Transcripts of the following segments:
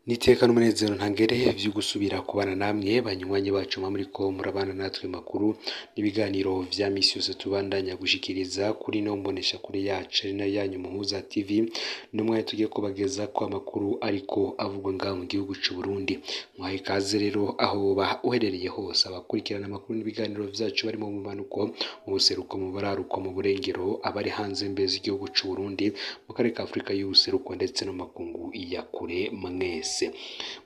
N'iteka n'umunezero ntangere vyo gusubira kubana namwe banywanyi bacu mwa muriko murabana natwe makuru n'ibiganiro vya misi yose tubandanya gushikiriza kuri ino mboneshakure yacu ari nayo yanyu Muhuza TV. N'umwanya tugiye kubagezako amakuru ariko avugwa ngaha mu gihugu c'u Burundi. Mwahawe ikaze rero aho woba uherereye hose, abakurikirana amakuru n'ibiganiro vyacu bari mu bumanuko, mu buseruko, mu buraruko, mu burengero, abari hanze mbe z'igihugu c'u Burundi, mu karere ka Afrika y'ubuseruko ndetse no mu makungu ya kure mwese.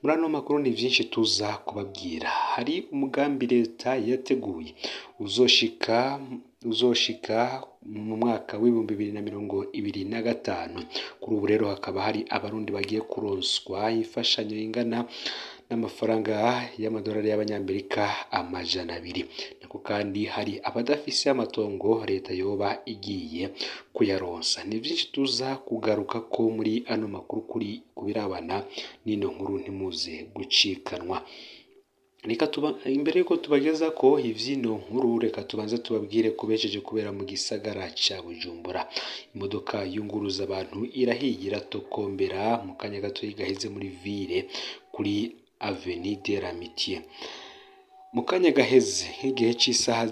Muri ano makuru ni vyinshi tuza kubabwira. Hari umugambi leta yateguye uzoshika mu mwaka w'2025. Kuri ubu rero hakaba hari abarundi bagiye kuronswa imfashanyo ingana n'amafaranga y'amadolari y'abanyamerika 200. Nako kandi hari abadafise amatongo leta yoba igiye kuyaronsa. Ni vyinshi tuza kugarukako muri ano makuru kuri kubirabana n'ino nkuru, ntimuze gucikanwa. Reka tuba imbere yuko tubagezako ivyino nkuru, reka tubanze tubabwire ko bejeje kubera mu gisagara ca Bujumbura. Imodoka yunguruza abantu irahiye iratokombera mu kanya gatoyi gaheze muri ville kuri Avenue de l'Amitié. Mu kanya gaheze nk'igihe c'isaha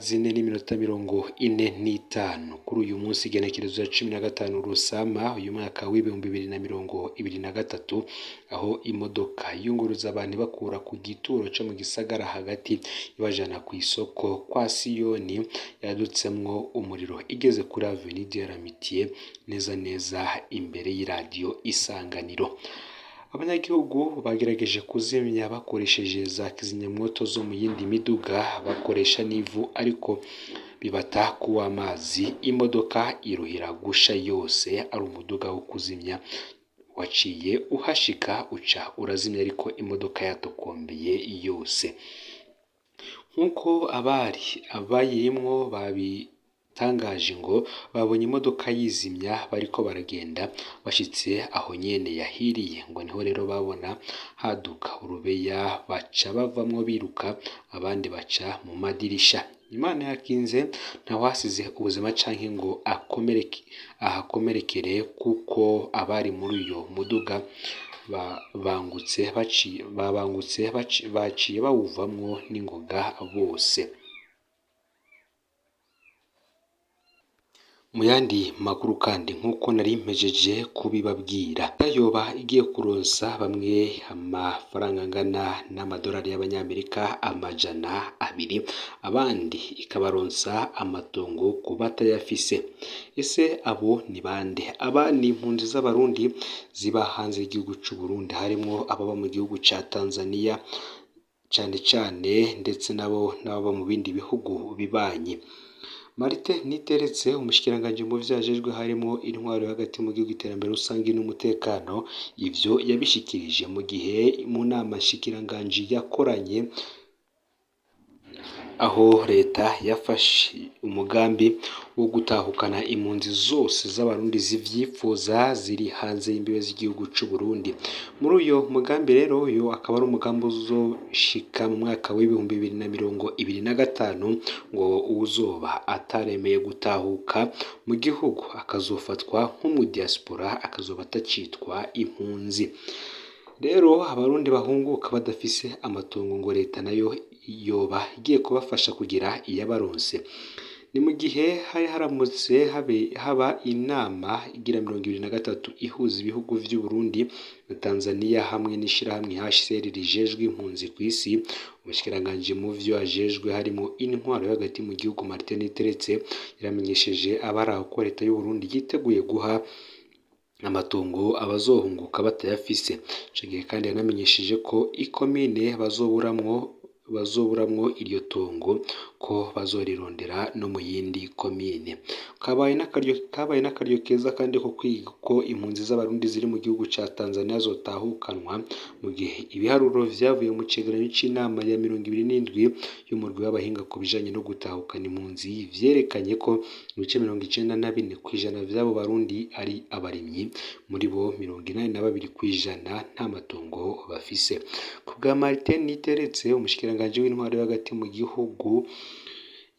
4:45 kuri uyu munsi igenekerezo ya 15 Rusama uyu mwaka w'2023, aho imodoka yunguruza abantu ibakura ku gituro co mu gisagara hagati ibajana kw'isoko kwa Siyoni yadutsemwo umuriro igeze kuri Avenue de l'Amitié neza neza imbere y'iradiyo Isanganiro. Abanyagihugu bagerageje kuzimya bakoresheje za kizimyamwoto zo mu yindi miduga, bakoresha n'ivu, ariko bibata kuw'amazi, imodoka iruhira gusha yose. Ari umuduga wo kuzimya waciye uhashika uca urazimya, ariko imodoka yatokombeye yose. Nk'uko abari abayirimwo babitangaje, ngo babonye imodoka yizimya bariko baragenda, bashitse aho nyene yahiriye ngo niho rero babona haduka urubeya, baca bavamwo biruka, abandi baca mu madirisha. Imana yakinze ntawasize ubuzima canke ngo akomereke ahakomerekere, kuko abari muri uyo muduga babangutse baciye bawuvamwo n'ingoga bose. Mu yandi makuru kandi, nk'uko nari mpejeje kubibabwira, yoba igiye kuronsa bamwe amafaranga angana n'amadolari y'abanyamerika 200, abandi ikabaronsa amatongo ku batayafise. Ese abo ni bande? Aba ni impunzi z'abarundi ziba hanze y'igihugu c'u Burundi, harimwo ababa mu gihugu ca Tanzania cane cane, ndetse nabo n'ababa mu bindi bihugu bibanyi. Martin Niteretse, umushikiranganji mu vyo ajejwe harimwo intwaro yo hagati mu gihugu, iterambere rusangi n'umutekano, ivyo yabishikirije mu gihe mu nama nshikiranganji yakoranye, aho leta yafashe umugambi wo gutahukana impunzi zose z'abarundi zivyifuza ziri hanze y'imbibe z'igihugu c'u Burundi. Muri uyo mugambi rero, uyo akaba ari umugambi uzoshika mu mwaka w'2025, ngo uwuzoba ataremeye gutahuka mu gihugu akazofatwa nk'umudiaspora, akazoba atacitwa impunzi. Rero abarundi bahunguka badafise amatongo, ngo leta nayo yoba igiye kubafasha kugira iyabaronse. Ni mu gihe hari haramutse haba inama igira 23 ihuza ibihugu vy'u Burundi na Tanzania hamwe n'ishirahamwe HCR rijejwe impunzi kw'isi. Umushikiranganji mu vyo ajejwe harimwo intwaro yo hagati mu gihugu, Martin Niteretse, yaramenyesheje abari aho ko leta y'u Burundi yiteguye guha amatongo abazohunguka batayafise. Ico gihe kandi yanamenyesheje ko ikomine bazoburamwo iryo tongo ko bazorirondera no mu yindi komine. Kabaye n'akaryo keza kandi ko kwiga ko impunzi z'abarundi ziri mu gihugu ca Tanzania zotahukanwa, mu gihe ibiharuro vyavuye mu cegeranyo c'inama ya 27 y'umurwi w'abahinga ku bijanye no gutahukana impunzi vyerekanye ko ibice 94% vy'abo barundi ari abarimyi, muri bo 82% nta matongo bafise. Ku bwa Martin Niteretse, umushikiranganji w'intwaro yo hagati mu gihugu,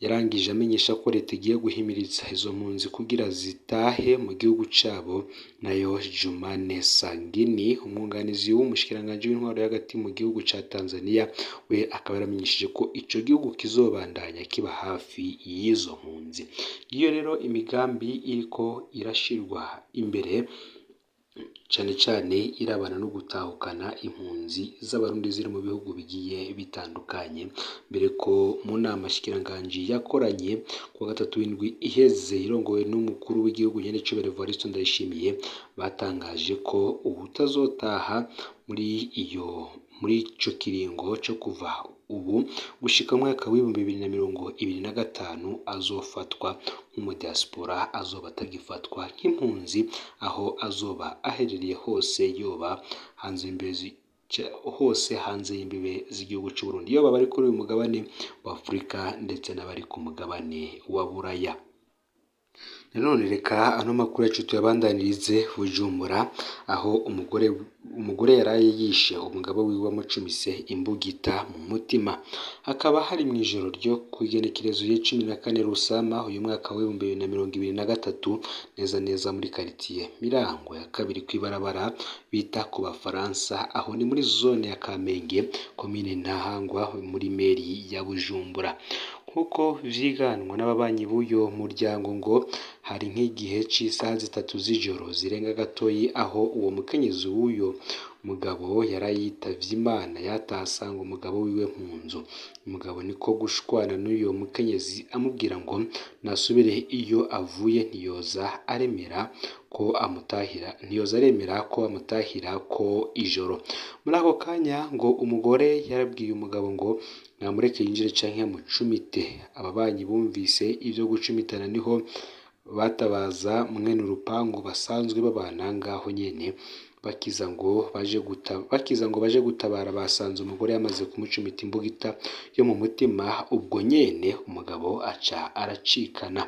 Yarangije amenyesha ko leta igiye guhimiriza izo mpunzi kugira zitahe mu gihugu cabo. Nayo Jumane Sangini, umwunganizi w'umushikiranganji w'intwaro hagati mu gihugu ca Tanzania, we akaba yaramenyesheje ko ico gihugu kizobandanya kiba hafi y'izo mpunzi. Ngiyo rero imigambi iriko irashirwa imbere, cane cane irabana no gutahukana impunzi z'Abarundi ziri mu bihugu bigiye bitandukanye. Mbere ko mu nama shikiranganji yakoranye kuwa gatatu w'indwi iheze irongowe n'umukuru w'igihugu nyenecubahiro Evariste Ndayishimiye, batangaje ko uwutazotaha muri ico kiringo co kuva ubu gushika mu mwaka w'2025 azofatwa nk'umudiaspora, azoba atagifatwa nk'impunzi aho azoba aherereye hose, yoba hanze y'imbibe hose hanze y'imbibe z'igihugu c'u Burundi, yoba abari kuri uyu mugabane wa Afurika ndetse n'abari ku mugabane wa Buraya. Nanone reka ano makuru yacu tuyabandanirize Bujumbura, aho umugore yaraye yishe umugabo wiwe amucumise imbugita mu mutima. Hakaba hari mw'ijoro ryo kw'igenekerezo rya 14 Rusama uyu mwaka w'2023, neza neza muri karitiye Mirango ya kabiri kw'ibarabara bita ku Bafaransa, aho ni muri zone ya Kamenge, komine Ntahangwa, muri meri ya Bujumbura. Nk'uko vyiganwa n'ababanyi b'uyo muryango, ngo hari nk'igihe c'isaha 3 z'ijoro zirenga gatoyi, aho uwo mukenyezi w'uyo mugabo yarayitavye Imana yataha asanga umugabo wiwe mu nzu. Umugabo niko gushwana n'uyo mukenyezi amubwira ngo nasubire iyo avuye, ntiyoza aremera ko amutahira, ntiyoza aremera ko amutahira ko ijoro. Muri ako kanya ngo umugore yarabwiye umugabo ngo namureke yinjire canke amucumite. Ababanyi bumvise ivyo gucumitana niho batabaza mwene urupangu basanzwe babana ngaho nyene, bakiza ngo baje gutabara basanze umugore yamaze kumucumita imbugita yo mu mutima. Ubwo nyene umugabo aca aracikana.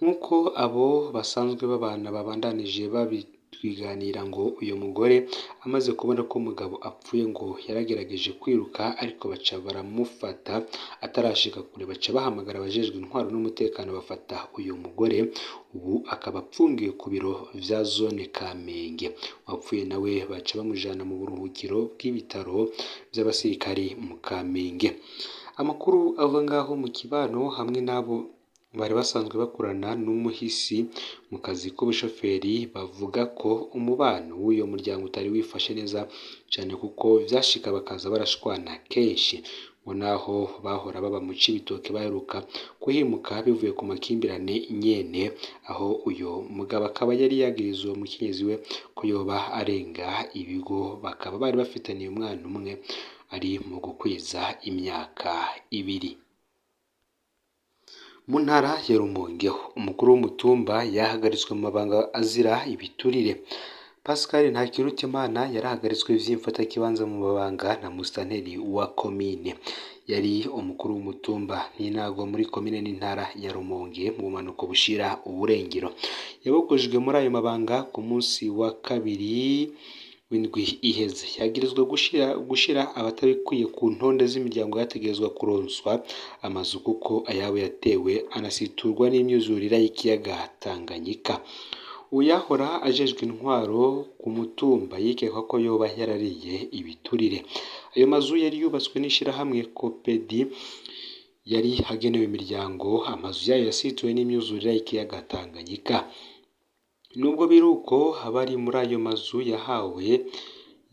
Nk'uko abo basanzwe babana babandanije babitwiganira, ngo uyu mugore amaze kubona ko umugabo apfuye ngo yaragerageje kwiruka, ariko baca baramufata atarashika kure, baca bahamagara abajejwe intwaro n'umutekano bafata uyu mugore, ubu akaba apfungiwe ku biro vya zone Kamenge. Uwapfuye nawe baca bamujana mu buruhukiro bw'ibitaro vy'abasirikari mu Kamenge. Amakuru ava ngaho mu kibano hamwe n'abo bari basanzwe bakorana n'umuhisi mu kazi k'ubushoferi, bavuga ko umubano w'uyo muryango utari wifashe neza cane, kuko vyashika bakaza barashwana kenshi. Ngo naho bahora baba mu Cibitoke baheruka kuhimuka bivuye ku makimbirane nyene, aho uyo mugabo akaba yari yagiriza uwo mukenyezi we ko yoba arenga ibigo, bakaba bari bafitaniye umwana umwe ari mu gukwiza imyaka 2. Mu ntara ya Rumonge, umukuru w'umutumba yahagaritswe mu mabanga azira ibiturire. Pascal Ntakirutimana yarahagaritswe vy'imfatakibanza mu mabanga na musitanteri wa komine. Yari umukuru w'umutumba Ntinago muri komine n'intara ya Rumonge mu bumanuko bushira uburengero. Yabogojwe muri ayo mabanga ku munsi wa kabiri w'indwi iheze. Yagirizwa gushira abatabikwiye ku ntonde z'imiryango yategerezwa kuronswa amazu, kuko ayabo yatewe anasiturwa n'imyuzurira y'ikiyaga Tanganyika. Uyahora ajejwe intwaro ku mutumba yikekwa ko yoba yarariye ibiturire. Ayo mazu yari yubatswe n'ishirahamwe Kopedi, yari agenewe imiryango, amazu yayo yasituwe n'imyuzurira y'ikiyaga Tanganyika. Nubwo biruko, abari muri ayo mazu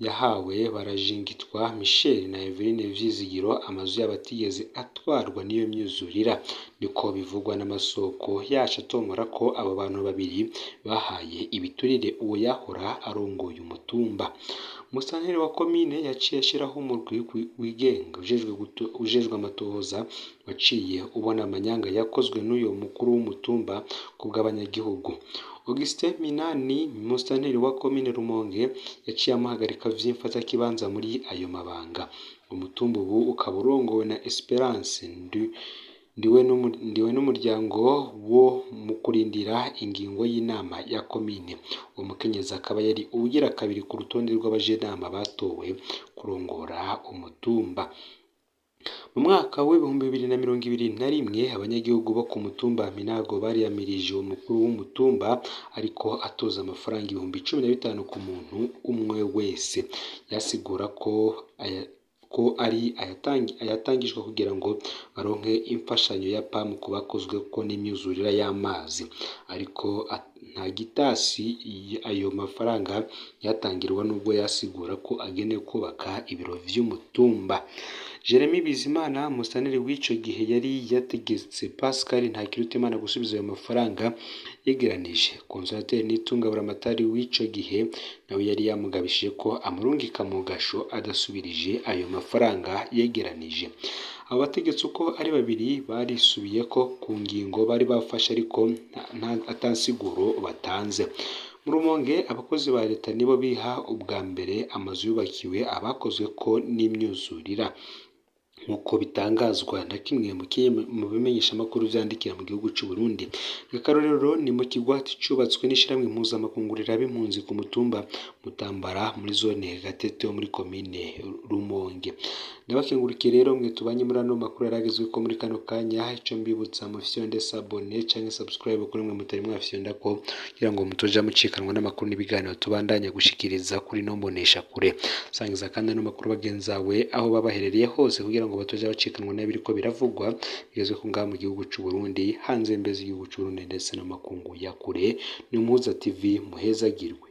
yahawe barajingitwa Michel na Eveline Vyizigiro, amazu yabo atigeze atwarwa n'iyo myuzurira. Niko bivugwa n'amasoko yacu atomora ko abo bantu babiri bahaye ibiturire uwo yahora arongoye umutumba. Musitanteri wa komine yaciye ashiraho umurwi wigenga ujejwe amatohoza, waciye ubona amanyanga yakozwe n'uyo mukuru w'umutumba kubw'abanyagihugu. Augustin Minani, musitanteri wa komine Rumonge, yaciye amuhagarika vy'imfatakibanza muri ayo mabanga. Umutumba ubu ukaba urongowe na Esperance Ndiwe n'umuryango wo mu kurindira ingingo y'inama ya komine. Uwo mukenyezi akaba yari uwugira kabiri ku rutonde rw'abajenama batowe kurongora umutumba. Mu mwaka w'2021 abanyagihugu bo ku mutumba Minago bariyamirije uwo mukuru w'umutumba ariko atoza amafaranga 15,000 ku muntu umwe wese. Yasigura ko ari ayatangishwa kugira ngo baronke imfashanyo ya PAM ku bakozweko n'imyuzurira y'amazi, ariko nta gitasi ayo mafaranga yatangirwa nubwo yasigura ko agenewe kubaka ibiro vy'umutumba. Jeremy Bizimana, umusaneri w'ico gihe, yari yategetse Pascal Ntakirutimana gusubiza ayo mafaranga yegeranije. Consolateur Nitunga Buramatari w'ico gihe nawe yari yamugabishije ko amurungika mu gasho adasubirije ayo mafaranga yegeranije. Abo bategetsi uko ari babiri barisubiyeko ku ngingo bari bafashe ariko ata nsiguro batanze. Mu Rumonge abakozi ba leta nibo biha ubwa mbere amazu yubakiwe abakozweko n'imyuzurira, nk'uko bitangazwa na kimwe mu bimenyeshamakuru vyandikira mu gihugu c'u Burundi. Akarorero ni mu kigwati cubatswe n'ishirahamwe mpuzamakungu riraba impunzi ku mutumba Mutambara muri zone Gatete yo muri komine Rumonge. Ndabakengurikiye rero mwe tubanye muri ano makuru yaragezweko muri kano kanya. Ico mbibutsa, mufyonde s'abonner canke subscribe kuri mwe mutari mwafyondako, kugira ngo mutoja mucikanwa n'amakuru n'ibiganiro tubandanya gushikiriza kuri ino mboneshakure. Sangiza kandi ano makuru bagenzawe aho baba baherereye hose, kugira ngo batoja bacikanwa n'ibiriko biravugwa bigezweko ngaha mu gihugu c'u Burundi, hanze mbese y'igihugu c'u Burundi ndetse n'amakungu ya kure. Ni Umuhuza TV, muhezagirwe.